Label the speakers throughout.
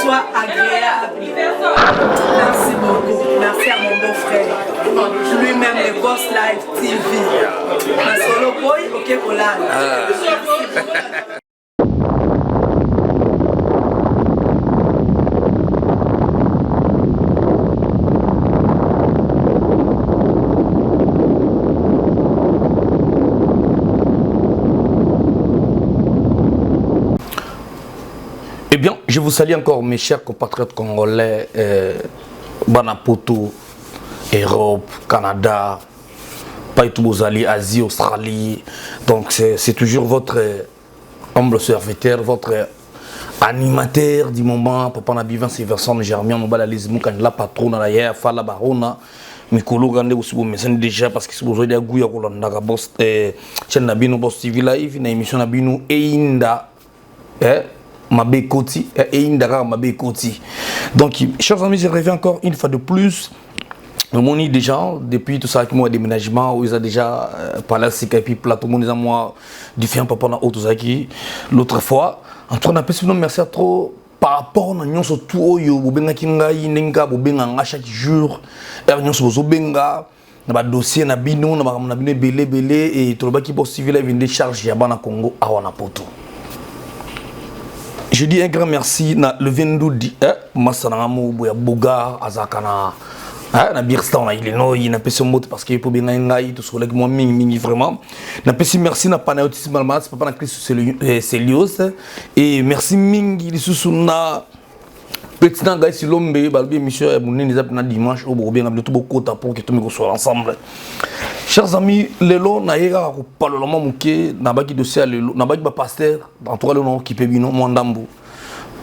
Speaker 1: soit agréable. Merci beaucoup. Merci à mon beau-frère. Lui-même, le Boss Live TV. Masolo boy, ok, kolala. Ah.
Speaker 2: Eh bien, je vous salue encore mes chers compatriotes congolais, euh, Banapoto, Europe, Canada, Païtou Bozali, Asie, Australie. Donc c'est toujours votre humble serviteur, votre animateur du moment, Papa Nabi Vincent Vincent Germain, Mobala Liz Mukand, la patronne, la Yaya, Fala Barona, mikolo kaka nde bosi bomesani déjà parce que si bozweli ya gout ya kolandaka boss eh, chaîne na bino boss tv live na émission na bino eyinda eh, mabe ekoti eh, eyinda kaka mabe ekoti donc chers amis je reviens encore une fois de plus omoni déjà depuis tosalaki mwa déménagement oyo eza déjà euh, pala sika epuis plateau omoni eza mwa différent papa na oyo tozalaki l'autre fois en tout cas napesi bino merci ya trop par rapport na nyonso tout oyo bobengaki ngai ndenge kaka bobenga nga chaque jour heure nyonso bozobenga na badossier na bino na makambo na bino ebele ebele e tolobaki bo civil live nde charge ya bana congo awa na poto je dis un grand merci na levie ndudi eh, masa na nga moko ya bogar azalaka na eh, na Birstown na Illinois napesi mbote parce que po bengai ngai tosololaki mwa mingi mingi vraiment napesi merci na Panayotis Malmas papa na Christ eh, Celios et merci mingi lisusu na petit na ngai silombe balobi émission ya monene eza mpena dimanche oyo bokobenga bino to bokota pour ke tomi kosola ensemble chers amis lelo naye kaka kopalola mwa moke nabaki dossier ya lelo nabaki bapaster en tout cas lelo naokipe bino mwa ndambo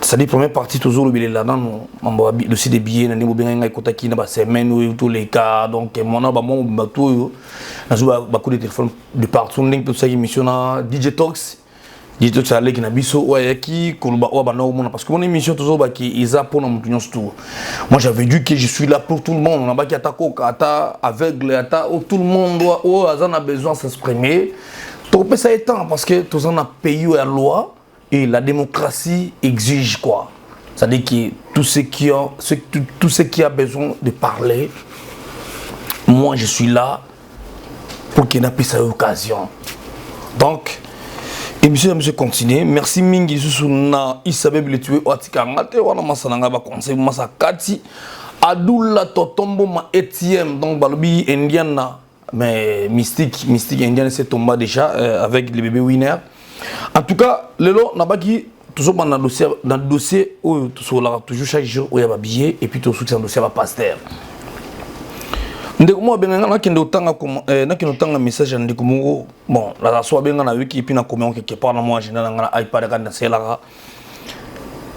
Speaker 2: c'est-à-dire première partie tozolobelela nano mambo ya dossier de billet na ndenge bobengaki ngai ekotaki na basemaine oyo toleka donc mwana bamwa mobimba to oyo nazwi bacoup de téléphone de partout ndenge mpe tosalaki émission na dj tox ye tozala leki na biso oyo ayaki koloba oyo abanda komona parce que mon émission tozolobaki eza mpona moto nyonso tout moi j'avais dit que je suis là pour tout le monde nabaki ata koka ata aveugle ata oh, tout le monde oyo aza na besoin s'exprimer tokopesa ye temps parce que toza na pays oyo ya loi et la démocratie exige quoi c'est-à-dire que tout ce qui a, ce, tout, tout ce qui a besoin de parler moi je suis là pour qu'il napesa ye occasion donc émission ya biso continue merci mingi lisusu na isabe biletue oyo atika nga te wana masa na ngai baconseil masa kati adula totomboma etm donc balobi indiana mais mystique mystique indiana se tomba déjà euh, avec le bébé winner en tout cas lelo nabaki tozobanda na dossier na dossier oyo tosololaka toujours chaque jour oyo ya babillet et puis tosukisa na dossier ya bapaster ndeko moko abenga nga nakende otanga eh, nakende otanga message ya ndeko moko bon naza so abenga na wiki epuis nakomi yango quelque part na mwa agenda na nga na ipad kaka naselaka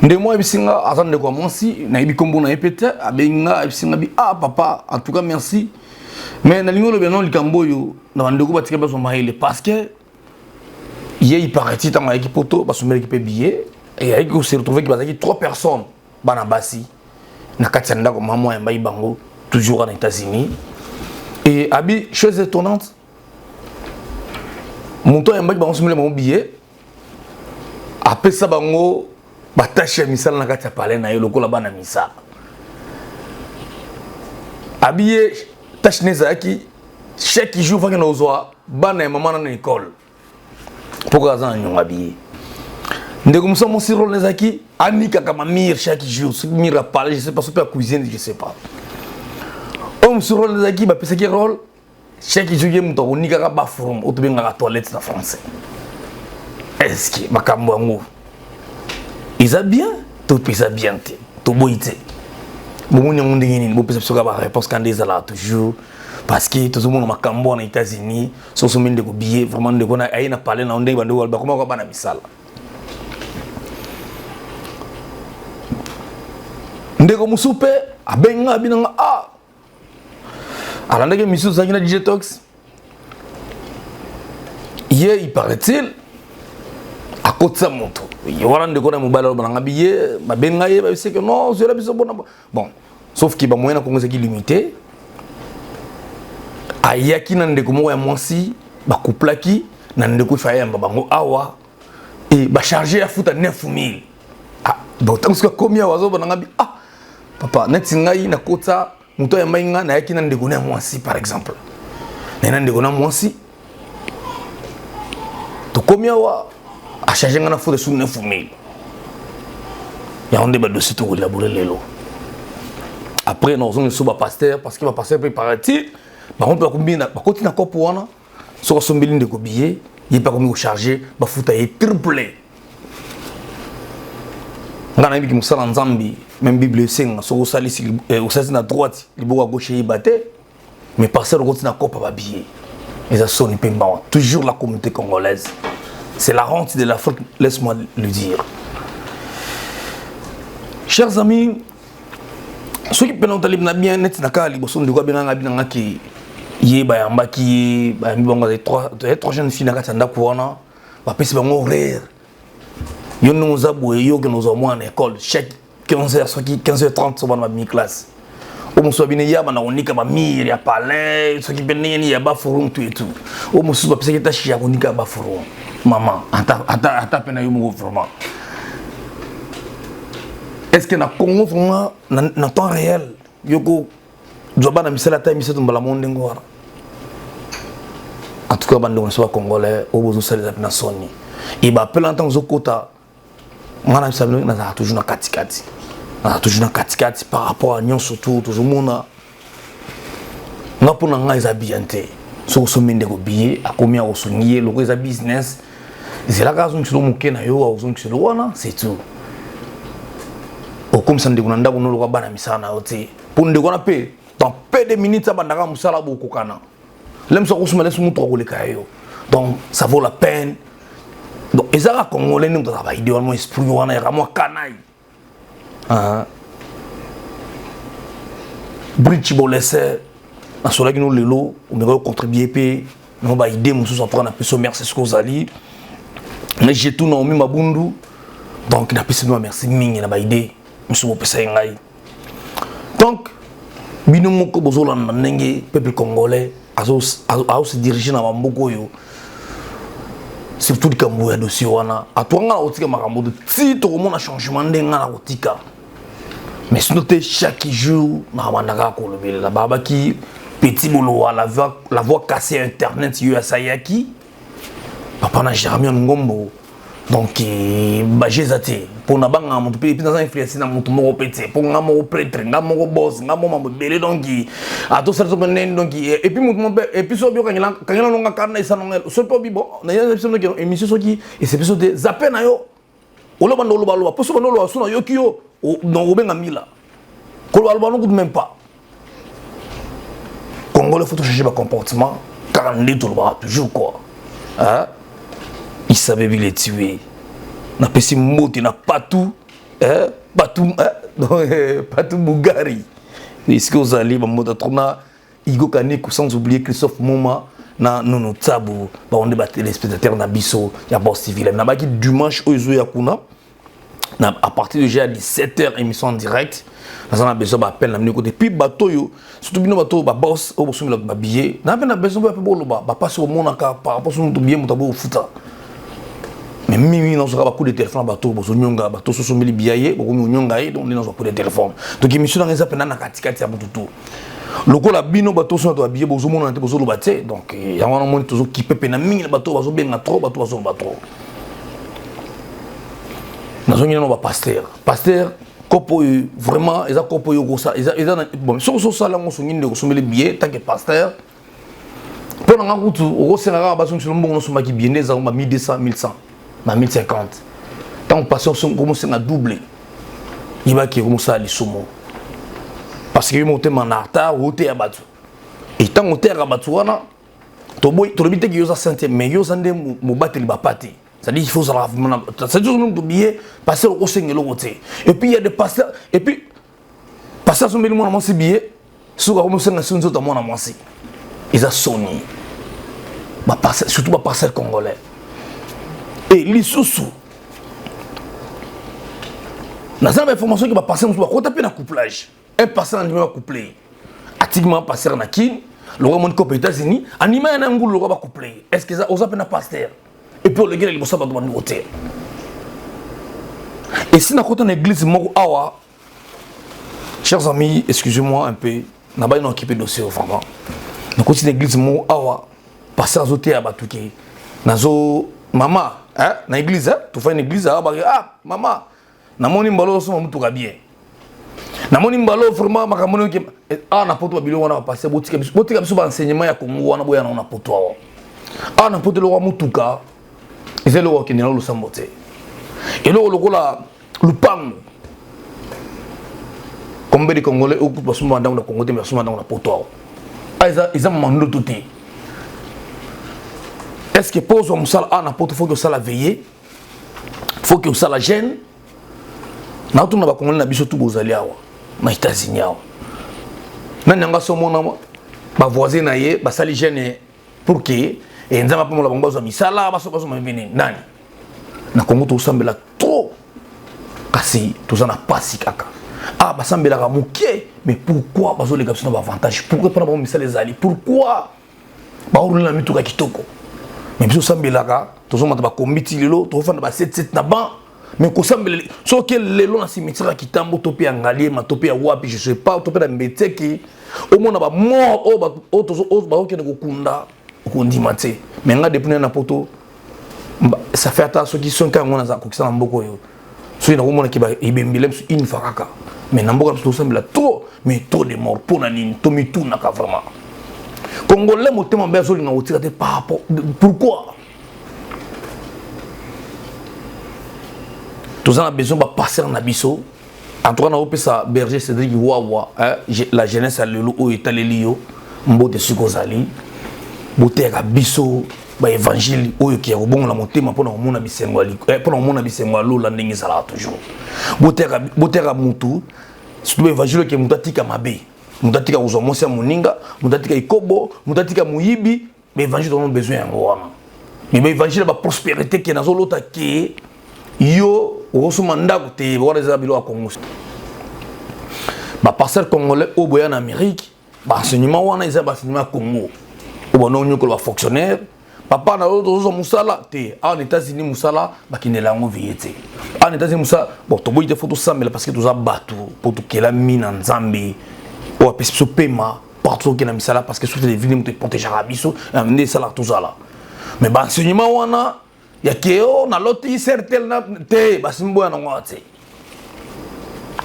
Speaker 2: ndeko moko ayebisi nga aza ndeko ya mwasi nayebi nkombo na ye mpe te abengi nga ayebisi nga bi ah papa en tout cas merci mais nalingi olobela nano likambo oyo na bandeko batika bazwa mayele parce que ye il paraît-il ntango ayaki poto basombelaki mpe billet eyaki kose retrouve ki bazalaki trois personnes bana basi na kati ya ndako mama ayambaki bango toujours na états-unis et abi chose étonnante moto ayambaki bango sombeli bango billet apesa bango batashe ya misala na kati ya palais na ye lokola bana misala abi ye tashe ne ezalaki chaque jour fakenda kozwa bana ya mama na na ekole mpo kaka aza na nyonga biye ndeko mosusu mosi role ezalaki anikaka mamire chaque jour soki mire apale je sais pas soki ya cuisine je sais pas oyo mosusu role ezalaki bapesaki role chaque jour ye moto akonikaka bathroom oyo tobengaka toilette na français est-ce makambo yango eza bien to mpe eza bien te toboyi te bomoni yango ndenge nini bopesa biso kaka baréponse kanda ezalaka toujours parce que tozomona makambo wana états-unis soki osombi ndeko billet vraiment ndeko na aye na palais na yo ndenge bandeko bakomaka bana misala ndeko mosusu mpe abengi nga abi na nga ah alandaki émission tozalaki na dj tox ye il paraît-il akotisa moto ye wana ndeko na mobali aloba na nga biye babenga ye babisi ke non zela biso bona bon sauf ke bamoyen na kongo ezalaki limité ayaki na ndeko moko ya mwasi bakuplaki na ndeko ifa ayamba bango awa e bacharge ya futa 9000 ah, Donc ntango soki akomi awa azobana ngai, ah papa, neti ngai nakota, moto ayambaki ngai, nayaki na ndeko na ya mwasi. Par exemple, naye na ndeko na mwasi, tokomi awa, acharge ngai na futa su 9000. Yango nde badossier tokoélabore lelo. Après nazongi so bapasteur, parce que bapasteur mpe, paraît-il, bango mpe bakomi, bakoti na kopo wana. Soki asombeli ndeko billet, ye mpe akomi kocharge, bafuta ye triple. Ngai nayebiki mosala Nzambe, même Bible esenga soki osalisi, osalisi na droite, liboko ya gauche eyeba te. Mais pasteur okoti na kopa babillet, eza soni mpe mawa. Toujours la communauté congolaise, c'est la honte de l'Afrique, laisse-moi le dire, chers amis. Soki mpena otali na bien, neti na kaka liboso, ndeko abenganga binangaki ye, bayambaki ye, bayambi bango, azali trois jeunes filles na kati ya ndako wana, bapesi bango horaire: yo ndenge oza boye, yo okende ozwa mwana na école chaque 15 heures, soki 15 heures 30 so bana babimi classe. O mosusu babini ya banda konika bamurs ya palais, soki mpe ndenge nini ya baforum, tout et tout. O mosusu bapesaki tâche ya konika baforum. Mama, ata mpe na yo moko, vraiment, est ce que na Congo vraiment, na temps réel, yo kozwa bana misala ata misato mbala mo ndenge wana? En tout cas, bandeko na biso bacongolais oyo bozosalela mpe na soni e bapela ntango ozokota. Nga na biso nazalaka toujours na katikati, nazala toujours na katikati par rapport à nyonso tu tozomona. Nga, mpo na ngai, eza bien te. Soki osombi ndeko billet, akomi akosungi ye loko, eza business. Ezelaka azongiselo moke na yo, akozongiselo wana, c'est tout. Okomisa ndeko na ndako noloka bana misala na yo te, mpo ndeko wana mpe dans peu de minutes abandaka mosala, bokokana lemso, akosuma leso moto akoleka yo. Donc ça vaut la peine. Donc ezaka congolais nde moto azala baidée wana, mwa esprit wana yaka mwa kanai bridge bolese. Nasolaki no lelo, omeka ocontribue mpe na baidée mosusu. En tout cas, napesi yo merci soki ozali na jetu Naomi Mabundu. Donc napesi bino merci mingi na baidée mosusu bopesaki ngai. Donc bino moko bozolanda ndenge peuple congolais azose dirige na bamboka oyo, surtout likambo ya dossier wana. Atuka nga na kotika makambo te ti tokomona changement. Ndenge nga na kotika, mais sinon te, chaque jour nakabandaka kolobelela. Babaki petit bolowa, la voix cassée internet, yo asayaki papa na Jeremie Ngombo. Donc baje eza te mpo na bangaka moto mpe naza influence na moto moko mpe te, mpo nga moko prêtre, nga moko boss, nga moko mambo ebele. Donc atosala so mpe ndeni. Donc et puis moto moko mpe, et puis so obi okangela nonga kanda esa nonga, so mpe obi bon nayebiso noki émission, soki esepi so te, zape na yo, oloba nde olobaloba, mpo so banda oloba so nayoki yo, donc obenga mbila kolobaloba no kutu même pas. Congolais, faut changer bacomportement kaka nde tolobaka toujours quoi, hein? Isabe bile tué, napesi mbote na patu, eh? Patu, eh? Patu Bugari, esika ozali, bambote trop na Igo Kaneko, sans oublier Christophe Moma na Nono Tsabu, bango nde batéléspectateur na biso ya Boss TV. Nabaki dimanche oyo ezoya kuna na, à partir de à 17h, émission en direct. Naza na besoin baappel na bino kote, puis bato oyo, surtout bino bato oyo baboss oyo bosombelaka babillet, na mpe na besoin boya mpe boloba bapasi omonaka par rapport so moto billet moto aboyi kofuta. Mais mingi nazwaka bacoup de téléphone na bato bozonyonga, bato sosombeli biya ye, bokomi onyonga ye. Donc nde nazwa coup de téléphone. Donc émission nanga eza mpena na katikati ya motu tu lokola bino bato so bato babillet bozomonana te, bozoloba te. Donc yango wana omoni tozokipe mpena mingi na bato bazobenga trop, bato bazoloba trop. Nazongi nano bapasteur. Pasteur, kopo oyo vraiment eza kopo oyo eza bon. Soki ososala yango, osongi ndeko osombeli billet, tant que pasteur, mpo na nga kutu okosenga kaka bazongiselo mbongo nosombaki billet. Nde ezango ba 1200, 1100, ba 1050. Ntango pasteur okomosenga double, yebaki ekomosala lisumu, parce que yo motema na retard oteya bato. E ntango oteyaka bato wana, tolobi teke yo oza saint te, mais yo oza nde mobateli bapa te. C'est-à-dire il faut ozala, c'est-à-dire moto billet, pasteur okosenga eloko te. Et puis il y a des pasteurs, et puis pasteur asombeli mwana mwasi billet, soki akomosenga si nzoto ya mwana mwasi, eza soni, surtout bapasteur congolais. Et lisusu naza na bainformation ke bapasteur mosusu bakota mpe na couplage. Un pasteur andimi bacouple, atikima pasteur na Kine, lokola moni kope États-Unis, andima ya na ngulu lokola bacouple. Est ce que oza mpe na pasteur, et puis olengela liboso ya bato bandeko te? Esi nakota na église moko awa, chers amis, excusez-moi un peu, nabai na okipe dossier vraiment. Nakoti na église moko awa, pasteur azoteya bato ke nazo mama hein, na église hein, tofai na église awa, bake ah mama, namoni mbala osomba motuka bien, namoni mbala vraiment makambo nioki awa na poto. Babiloko wana bapase, botika biso, botika biso baenseignement ya Kongo wana, boya nango na poto awa. Awa na poto, eloko ya motuka eza eloko akende na losambo te, eloko lokola lupango. Combien de Congolais oyo kutu basomba ndako na Congo te, basomba ndako na poto awa? Ah, eza mama ndoto te. Est ce que mpo ozwa mosala awa na poto, faut que osala veille, faut que osala jeûne? Naotuna bakongolais na biso tu bozali awa na États-Unis awa, nani yango asomona bavoisin na ye basali jeûne pour que Nzambe apambola bango, bazwa misala, bazwa nini? Nani? Na Kongo tosambela trop, kasi toza na pasi kaka. Ah, basambelaka moke, mais pourquoi bazoleka biso na baavantage? Pourquoi mpona bango misala ezali? Pourquoi baorulela mituka kitoko, mais biso osambelaka, tozomata bakombi ti lelo, tozofanda ba 7 7 na ban? Mais kosambela, soki lelo na cimetière ya Kitambo to mpe ya Ngaliema to mpe ya wapi, je sais pas, to mpe na Mbeteki, omona bamort oyo bazokende kokunda, okondima te. Mais nga, depuis na poto, ça fait ata soki 5 yango naza kokisa na mboka oyo, soki nakomonaki ebembele biso une fois kaka. Mais na mboka biso tosambela trop, mais trop de mort, mpo na nini? Tomitunaka vraiment. Congolais motema mbe azolinga kotika te par rapport, pourquoi toza na besoin bapasteur na biso? En tout cas, naopesa berger Cédric Wawa, la jeunesse ya lelo oyo etaleli yo mbote. Soki ozali, boteyaka biso baévangile oyo keya kobongola motema mpona komona bisengo, mpona komona bisengo ya lola ndenge ezalaka toujours. Boteyaka mutu surtout baévangile oyo ke motu atika mabe, motu atika kozwa mwasi ya moninga, motu atika ekobo, motu atika moyibi. Baévangile toza besoin yango wana. Mais baévangile ya baprospérité ke nazolota ke yo okosomba ndako te, wana eza biloko ya Congo. Bapasteur congolais oyo boya na Amérique, baenseignement wana eza baenseignement ya Congo oyo bana onyokola bafonctionnaire. Papa na oyo tozozwa mosala te awa na États-Unis, mosala bakendela yango veille te awa na États-Unis. Mosala, bon, toboyi te, faut tosambela parce que toza bato mpo tokelami na Nzambe oyo apesi biso pema partout. Okenda misala parce que soki devini moto eprotégeaka biso nde esalaka tozala. Mais baenseignement wana ya keo naloti sertel na te, basimbi boya nango wana te.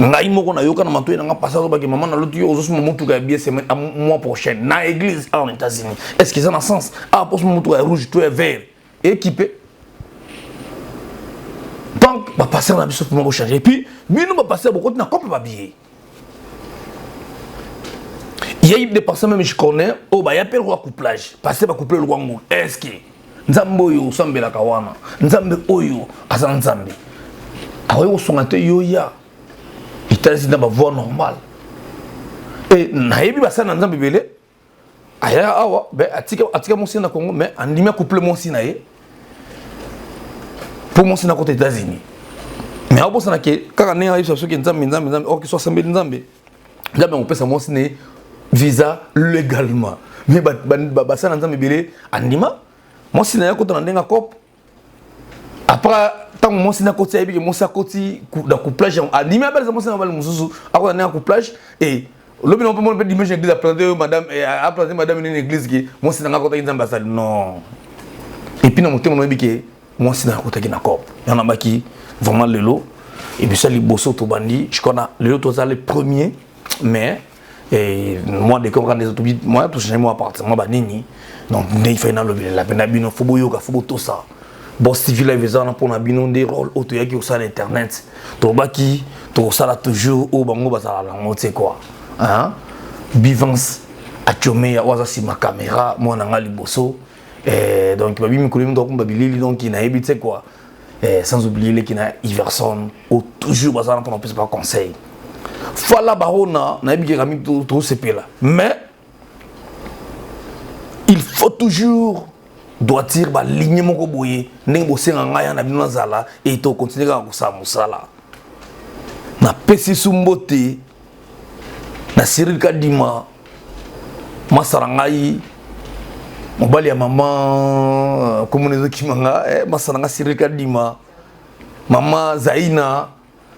Speaker 2: Ngai moko nayoka na matoi nanga, pasa azobaki: "Mama, naloti yo ozosoma motuka ya bien semaine mois prochaine na église awa na États-Unis." Est ce que eza na sens awa posoma motuka ya rouge to ya vert équipé? Donc bapasteur na biso mpoma bochange. Et puis bino bapasteur bokoti na cope babillet. Il y a eu des personnes même je connais oyo baya mpe lokwa couplage, pasteur bacouple lokwa ngulu. Est ce que Nzambe oyo osambelaka wana, Nzambe oyo aza Nzambe, akoki kosunga te yo ya États-Unis na bavoie normale? E nayebi basali na Nzambe ebele aya awa, be atika mwasi na Congo, mais andimi acouple mwasi na ye mpo mwasi na kota États-Unis. Mais aobosana ke kaka ndenge ayebisa soki Nzambe, Nzambe, Nzambe, oki so asambeli Nzambe, Nzambe akopesa mwasi na ye visa légalement. Mais basala na Nzambe ebele andima mwasi na ye akota na ndenge akope. Après, ntango mwasi na akoti, ayebi ke mwasi akoti na couplage, andimi abalisa mwasi na mobali mosusu, akota ndenge couplage. E lobi na mpe mona mpe dimanche église aplante madame, aplante madame nini église ke mwasi nanga akotaki, Nzambe asali. Non, et puis na motema nayebi ke mwasi na akotaki na corps yango. Nabaki vraiment lelo ebiso ya liboso tobandi, je crois na lelo toza le premier. Mais et moi de comme quand tobi moi tochange moi appartement banini, donc nde ifai nalobelela mpe na bino. Faut boyoka, faut botosa. Boss TV Live eza wana mpona bino. Nde rôle oyo toyaki kosala internet, tolobaki tokosala toujours oyo bango bazala nango te quoi, hein? Bivance Atiomeya oyo aza nsima caméra, mwana nga liboso. Donc babi mikolo mingi akumba bilili, donc nayebi te quoi. Sans oublier leki na Iverson oyo toujours baza wana mpona kopesa ba conseil. Fala barona, nayebi ke kami tosepela, mais il faut toujours droiture baligne moko boye ndenge bosenga ngai ya na bino nazala e tokontinue kaka kosala mosala. Napesi su mbote na Cyril Kadima, masala ngai mobali ya mama komona ezokima nga, masala nga Cyril Kadima. Mama Zaina,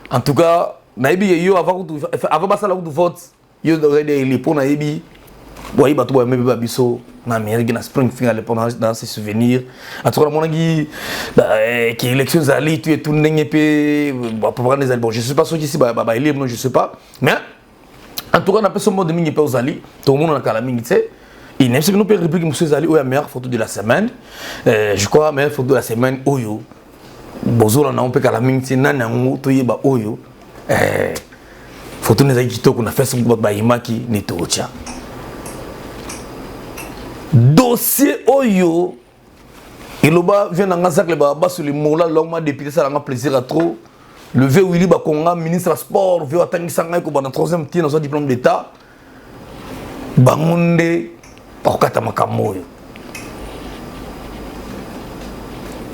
Speaker 2: en tout cas, nayebi yo avant kutu avant basala kutu vote, yo ozali eli mpo nayebi boyebi bato boyambi ba biso na Amérique na Springfield à l'époque dans ses souvenirs. En tout cas, namonaki ke élection ezali tu et tout ndenge mpe bapropagande ezali. Bon, je sais pas soki si baélire, non, je sais pas. Mais en tout cas, napesi mode mingi mpe ozali tokomona na kala mingi te. Inayebisi bino mpe rubrique mosusu ezali oyo ya meilleure photo de la semaine. Je crois meilleure photo de la semaine oyo bozolanda yango mpe kala mingi te. Nani yango toyeba oyo photo ezalaki kitoko na Facebook, bato bayimaki nde tokotya dossier oyo eloba vie na nga Zacle Babasoli Mola longuement député esalanga plaisir à trop. Le vieux Willy Bakonga, ministre ya sport, vieux atangisa ngai kobanda troisième ti nazwa diplôme d'état. Bango nde bakokata makambo oyo.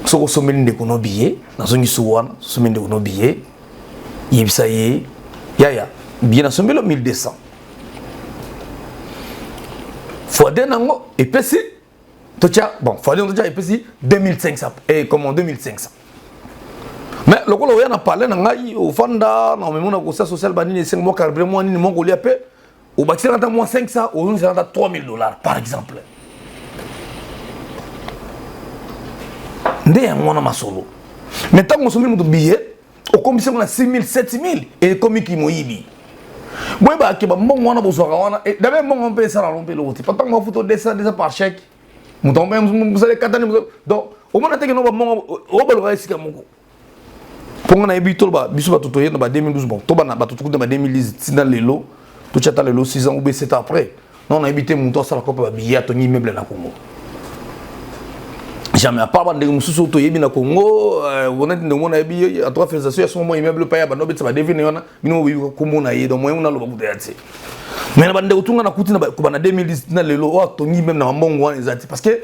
Speaker 2: Soki osombeli ndeko no billet, nazongisi wana, osombeli ndeko no billet, yebisa ye: yaya, billet nasombeli yo 1200, fois deux nango epesi totya, bon, fois deux totya epesi 2500 et comment 2500. Mais lokola oya na palais na ngai, ofanda na omemona kosa social banini, esengo mwa carburant, mwa nini, mwa kolia, mpe obakisela ata mwa 500, ozongisela ata 3000 $ par exemple. Nde yango wana masolo. Mais ntango osombi moto billet, okomisi yango na 6000, 7000, ekomi moyibi. Boyebake bambongo wana bozwaka wana dabe, mbongo mpe esala mpe eloko te. Ntango bafuta 200 200 par chèque, moto mosala ekatani. Donc omona teke no bambongo oyo balukaka esika moko. Mponga nayebi, toloba biso bato toye na ba 2012, bon, tobana bato tokuti na ba 2010 ntina lelo, totya ata lelo 6 ans ou bien 7 ans après, non, nayebi te moto asala kopa babillet, atongi immeuble na Congo, jamais. À part bandeko mosusu toyebi na Congo, onati ndenge mona yebi, en tout cas félicitation ya songo mwa immeuble pa ya bando obetisa badevine wana, bino boyebi komona ye. Donc moyen naloba kuta ya te. Mais na bandeko tunga nakuti kobanda 2010 na lelo oyo atongi même na bambongo wana eza te, parce que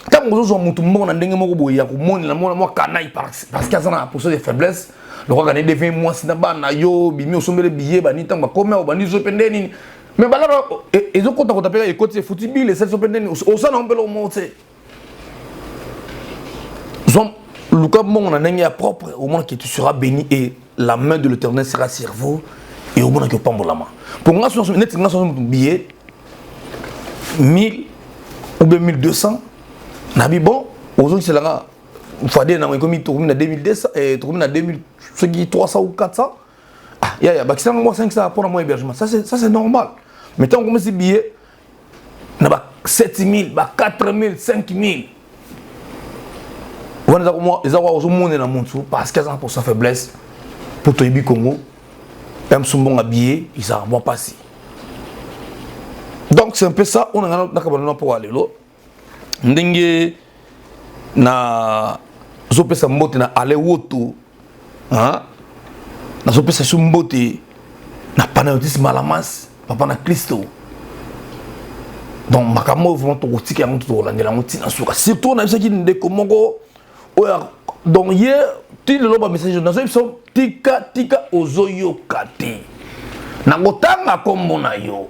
Speaker 2: ntango ozozwa motu mbongo na ndenge moko boye ya komonela mona mwa kanaille, parce que aza na position de faiblesse, lokola ne devient mwasi na bana yo bimi osombele billet bani, ntango bakomi awa bandi zo mpe nde nini, mais balala ezokotakota mpe ekoti efuti bile esali so mpe ndeni osala yango mpe eloko moko te. Zwa luka mbongo na ndenge ya propre, omona que tu seras béni et la main de l'Éternel sera sur vous et omonaki opambolama. Pour nga so neti nga so motu billet 1000 ou bien 1200, nabi bon, ozongiselanga fois deux nango, ekomi tokomi na 2200, tokomi na 2000 soki 300 ou 400. Ah yaya, bakiselanga mwa 500 mpona mwa hébergement, ça c'est normal. Mais ntango okomisi billet na ba 7000, ba 4000, 5000 wana, eza kwa ozomonela motu parce que aza na posa faiblesse. Mpo toyebi Congo ya mosu, mbongo billet ezalaka mwa mpasi. Donc c'est un peu ça oyo nanga nakabana na mpo ya lelo. Ndenge na nazopesa mbote na Ale Woto, nazopesa so mbote na Panayotis Malamas, papa na Kristo. Donc makambo oyo vraiment tokotika yango, tokolandela yango ntina suka. Surtout nayebisaki ndeko moko oyo, donc ye ti lelo bamessage nazoyebisa: tika, tika, ozoyoka te, nakotanga nkombo na yo.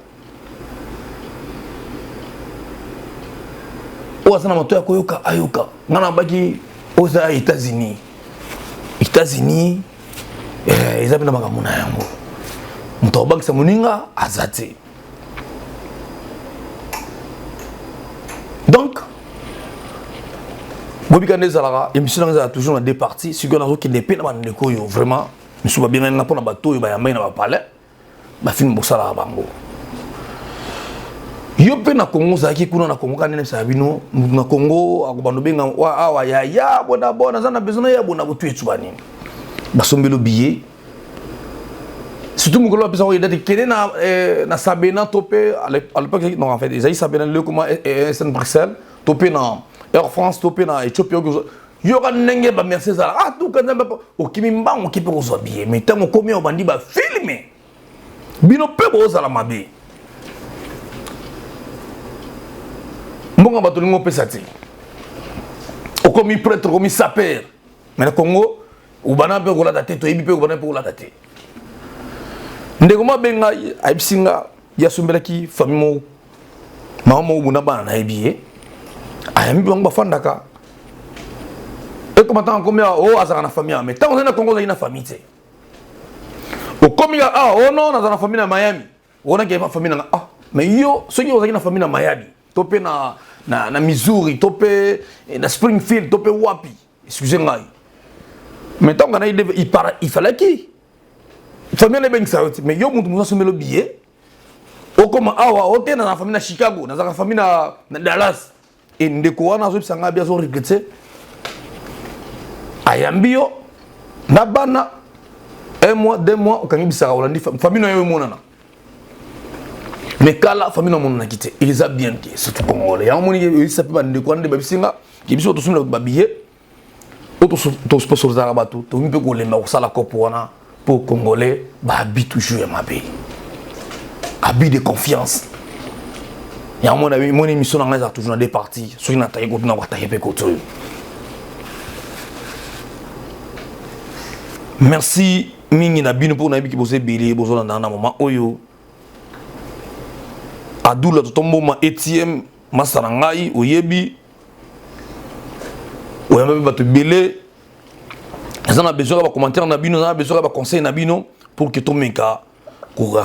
Speaker 2: Oyo aza na moto ya koyoka ayoka. Ngai nabaki oyo eza États-Unis. États-Unis eza mpe na makambo na yango, moto akobangisa moninga aza te. Donc bobika nde ezalaka émission nanga ezalaka toujours na deux parties. Sikoyo nazokende mpe na bandeko oyo vraiment misusu babengani nga mpona bato oyo bayambaki na bapalais, bafilme bosalaka bango. Yo mpe na Congo ozalaki kuna na Congo kaka ndenge bisaka bino na Congo, akobanda obenga awa: yaya, bona bona, aza na besoin na ya bona botu etu banini, basombeli billet. Surtout mokolo bapesa oyo date, kende na Sabena to mpe à l'époque, non, en fait ezali Sabena lelo koma SN Bruxelles, to mpe na Air France to mpe na Éthiopie. Yoka ndenge bamerci ezala, ah tuka Nzambe, okimi mbango, oki mpe kozwa billet. Mais ntango okomi, obandi bafilme, bino mpe bozala mabe. Mbongo bato olingi opesa te, okomi prêtre, okomi sapeur. Mais na Congo obana mpe kolata te, toyebi mpe obana mpe kolata te. Ndeko mo abenga, ayebisi nga ye asombelaki famille moko, mama moko buna bana, nayebi ye, ayambi bango, bafandaka. Ekoma ntango akomi awa, o azalaka na famille awa, mais ntango ozali na Congo, ozali na famille te. Okomi awa, o non, nazala na famille na Miami, onaki famille nanga. Ah, mais yo soki ozalaki na famille na Miami to mpe na Missouri to mpe na Springfield to mpe wapi, excuse ngai, mais ntango ngai il fallait famille wana ebengisa yo te. Mais yo motu mosu asombeli billet, okoma awa, ote na famille na Chicago, nazalaka famille na Dallas. E ndeko wana azoyebisa ngai bi azoregretter. Ayambi yo na bana, un mois, 2 mois, okangi bisaka, olandi famille na yo emonana. Mais kala famille na omonanaki te. Eza bien te, surtout Congolais. Yango moni oyebisa mpe bandeko wana nde babisinga ke biso tosomela bato babillet oyo tosponsorisaka bato, tokomi mpe kolemba kosala kopo wana mpo Congolais babi toujours ya mabe, abus de confiance. Yango mona moni émission na ngai ezala toujours na deux parties. Soki natake kotu, na koatake mpe kotu oyo. Merci mingi na bino mpo nayebiki boza ebele bozolanda na moment oyo. Adula totomboma ATM masa na ngai, oyebi oyamba mpe bato ebele. Eza na besoin ya bacommentaire na bino, eza na besoin ya baconseil na bino pour que tomeka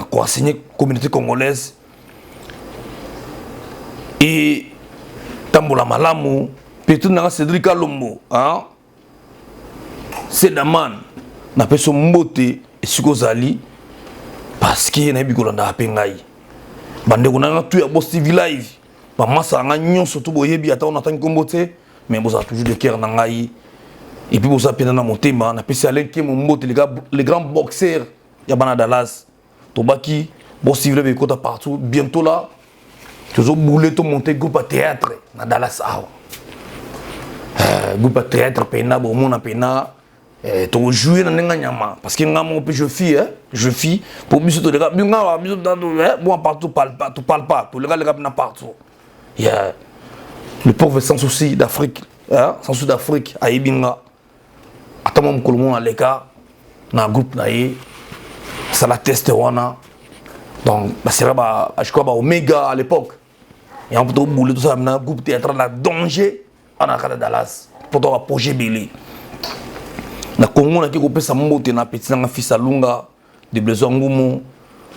Speaker 2: koenseigner communauté congolaise e tambola malamu. Mpe nanga Cédric Alombo, hein? Sedaman, napesi mbote esika ozali parce que nayebi kolandaka mpe ngai. Bandeko na nga tu ya Boss TV Live, bamasa na ngai nyonso to boyebi, ata oyo natangi nkombo te, mais bozala toujours de cœur na ngai et puis boza mpena na motema. Napesi Alain Kemo mbote, le grand boxeur ya bana Dallas. Tobaki Boss TV Live ekota partout. Bientôt là, tozobule tomonte groupe ya théâtre na Dallas awa, groupe ya théâtre mpena bomona mpena tokojouer na ndenge nyama parce que nga moko mpe je fis, hein, je fis po biso toleka nga biso bon partout palpa, topalpa, tolekaleka mpena partout. Yeah. Le pauvre Sans Souci d'Afrique, hein? Sans Souci d'Afrique ayebi nga, ata mwa mokolo moko naleka na groupe na ye, asala test wana. Donc basera ba, je crois, ba Omega à l'époque. Yango mpo tobule, tosala na groupe théâtral na danger ana kata Dallas mpo to baprojet ebele na Congo. Naki kopesa mbote na petit nanga, fils Alunga de Blaise Ngumu,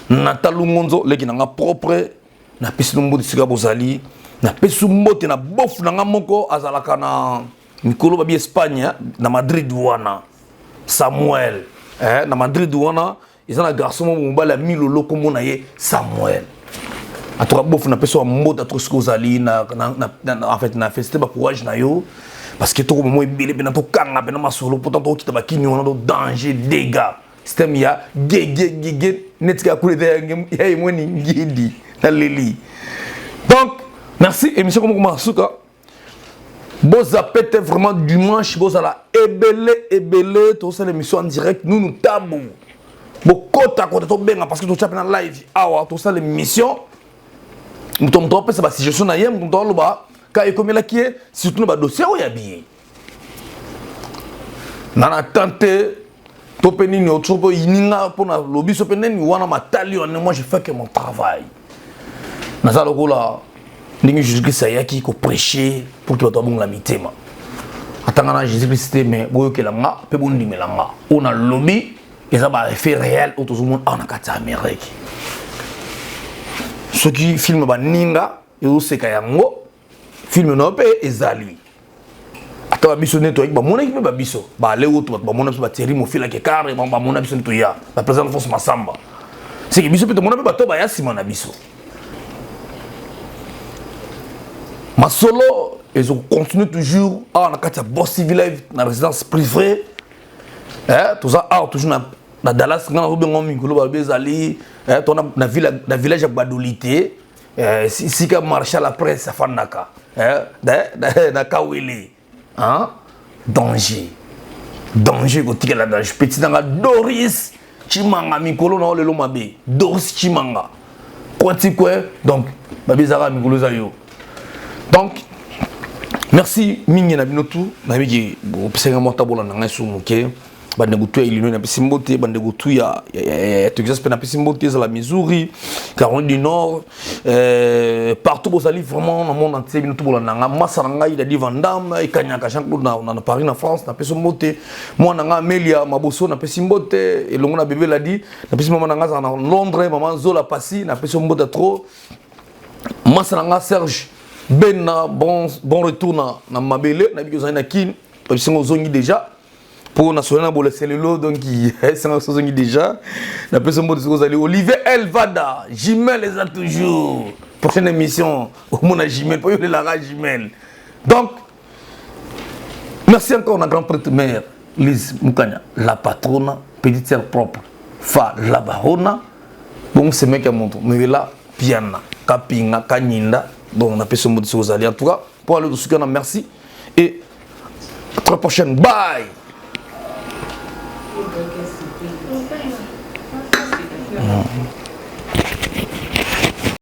Speaker 2: Nata Lungonzo, leki nanga propre. Napesi no mbote esika bozali. Napesi mbote na bofu nanga moko azalaka na mikolo babi Espagne, na Madrid wana, Samuel, eh, na Madrid wana eza na garçon moko mobali ya milolo, kombo na ye Samuel. En tout cas bofu, napesi wa mbote ato soki ozali en fait na félicité bacourage na yo parce que tokoma mo ebele mpena tokanga mpena masolo pourtant tokokita bakini wana to danger dégâts système ya gegegege neti kaka kuna eza ya ye mweni ngidi naleli. Donc merci, émission komokoma suka. Bozape te vraiment, dimanche bozala ebele ebele, tosala émission en direct. Nunu tabu bokota kota, tobenga parce que totya mpe na live awa, tosala émission. Moto apesa basuggestion na ye, moto aloba ka ekomelaki ye, surtout na badossier oyo ya biye na tante to mpe nini so mpe yininga mpona lobi so mpe nini wana matali wana. Moi, je fais que mon travail. Naza lokola ndenge Jésus Christ ayaki koprêcher pour que bato babongola mitema. Atanga na Jésus Christ te, mais boyokela nga mpe bondimela nga. Oyo nalobi eza baeffet réel oyo tozomona awa na kati ya Amérique. Soki film baninga ezoseka yango, film na yo mpe ezali. Ata babiso nde toyaki, bamonaki mpe babiso baale oyo bato bamona biso, batieri mofilaki kare, bamona biso nde toya baprésident Alphonse Masamba, seke biso mpe tomona mpe bato baya nsima na biso. Masolo ezocontinue toujours awa na kati ya Boss TV Live na résidence privée. Toza awa toujours na Dallas. Nga nazobenga mikolo balobi ezali to na village ya Gbadolite, sika Marshal la Presse afandaka na Kawele. Danger, danger, kotikela danger. Petit nanga Doris Chimanga, mikolo na lelo mabe. Doris Chimanga kwati kwe, donc babi ezalaka mikolo eza yo. Donc merci mingi na bino tu. Nayebiki bopesaki mwa tabola na ngai so moke. Bandeko tu ya Illinois napesi mbote, bandeko tu ya, ya, ya, ya Texas mpe napesi mbote, ezala Missouri, Caroline du Nord, euh, partout bozali vraiment na monde entier bino tobolanda nga. Masa na ngai Dadi Van Damme ekanyaka Jean-Claude na, na, na Paris na France napesi mbote. Mwana na ngai Amelia Maboso napesi mbote elongo na bebe Ladi, napesi mama na ngai azala na Londres, mama Zola Pasi napesi mbote trop. Masa na ngai Serge Bena, bon, bon retour na, na mabele nayebi ozali na Kin, bisingo ozongi déjà mpo na solo na bolese lelo donc esanga ozongi déjà. Napesi mbote soki ozali Olivier Elvada Jimel, eza toujours prochaine émission omona Jimel mpo yolelaka Jimel. Donc merci encore na grand prêtre mère Lise Mukanya, la patrona, petite sœur propre fa la barona, bongo semeki ya moto noyela piana kapinga kanyinda. Donc napesi mbote soki ozali. En tout cas mpo alo tosuki wana, merci et à très prochaine, bye.